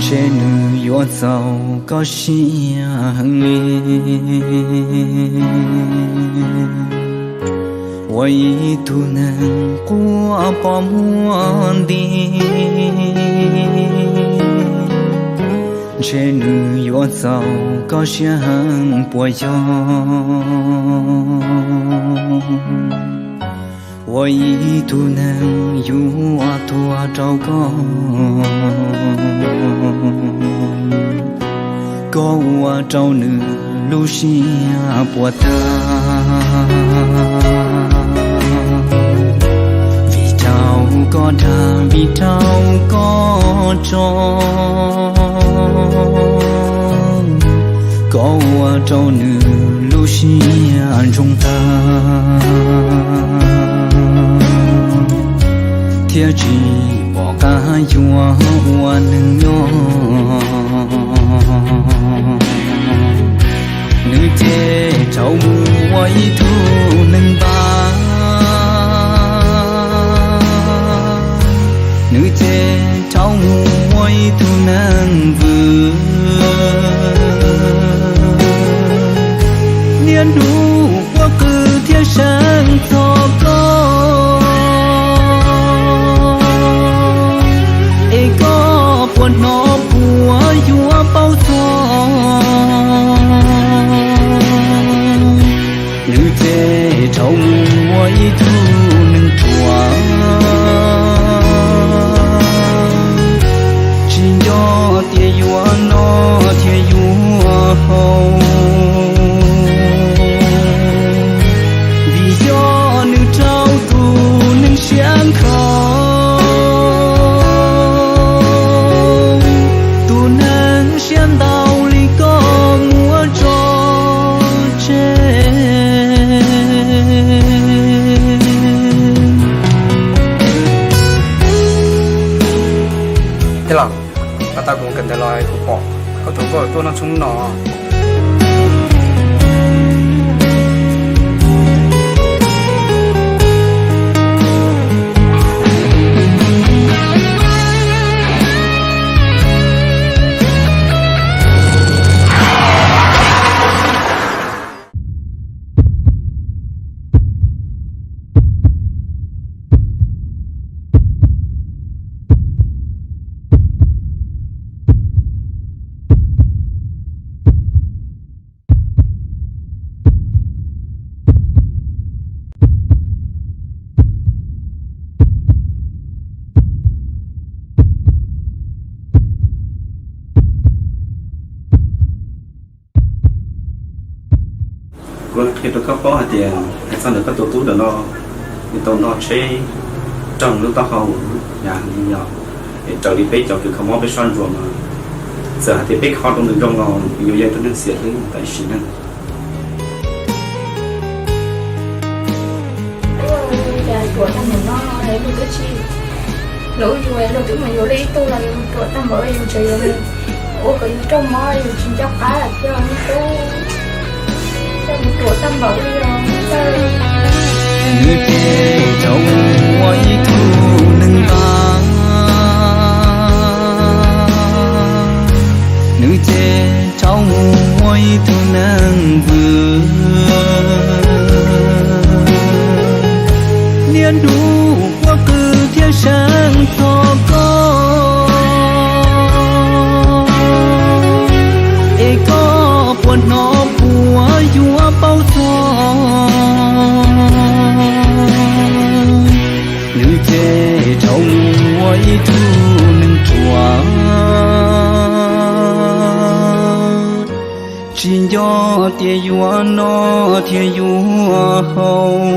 Ntshe nws yuav txaus koj siab heev li. Ua ib tug neeg quaj pom muaj nti, ntshe nws yuav txaus koj siab heev puas yog? Ua ib tug neeg yuav tuag rau koj, koj ua rau nws lub siab puas tag. Vim rau koj dag, vim rau koj tso, koj ua rau nws lub siab ntsoog tag, thiab tsis pom qab yuav ua neeg nyob. Nws ces rov mus ua ib tug neeg npab, nws ces rov mus ua ib tug neeg vwm. Niaj hnub quaj qw thiab seev txog koj, es koj puas hnov puas yuav paub txog? Nws ces rov mus ua ib tug neeg ruam, tsis nco tias yuav noj thiab yuav haus, vim yog nws rau tus neeg siab nkhaus, tus neeg siab ntau li koj muab tso tseg. Tij laug, no tau kuv kawm ntawv los kuv pom koj tus nkauj tuaj noj tshoob no. Kuv qhia rau koj paub hais tias hais txog ntawm koj tus tub ntawm no, nws tau nrog tsheb raug lub taub hau, yog, es raws li peb cov kws kho mob peb soj ntsuam no, txawm hais tias peb kho rau nws zoo los nws yuav yog ib tug neeg xiam hlwb tam sim neej. Ruam tag npaum no, luag twb tsis, luag twb mus yuav li ib tug los yus ruam tag npaum yus tseem yuav mus ua kom yus raug mob, yus tsis nco qab lawm thiab, ib tug ruam tag npaum li os. Nws ces rov mus ua ib tug neeg npab, nws ces rov mus ua ib tug neeg vwm. Niaj hnub quaj qw thiab seev txog koj, es koj puas hnov puas yuav paub txog? Nws ces rov mus ua ib tug neeg ruam, tsis nco tias yuav noj thiab yuav haus,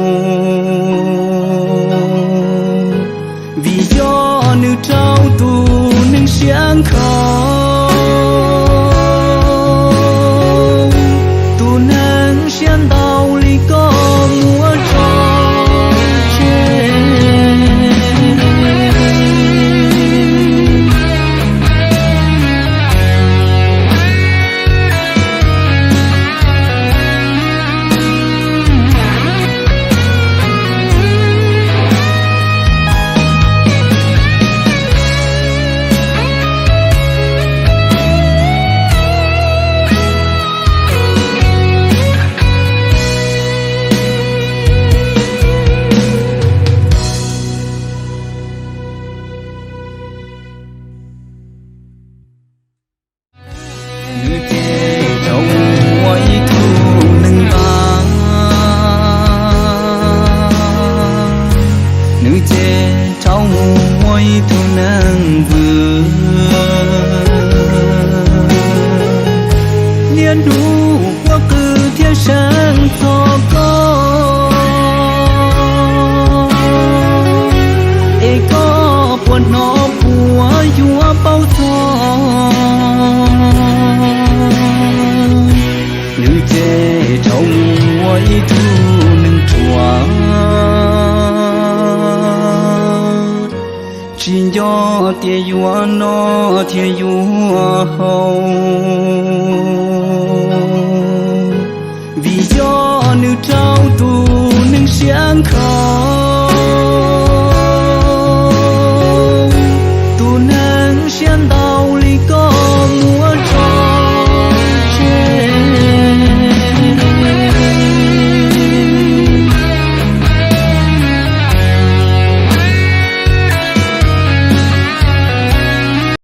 vim yog nws raug tus neeg siab nkhaus, tus neeg siab ntau li koj muab tso tseg. vwm. Niaj hnub quaj qw thiab seev txog koj, es koj puas hnov puas yuav paub txog. Nws ces dhau mus ua ib tug neeg ruam, tsis nco tias yuav noj thiab yuav haus, vim yog nws raug tus neeg siab nkhaus.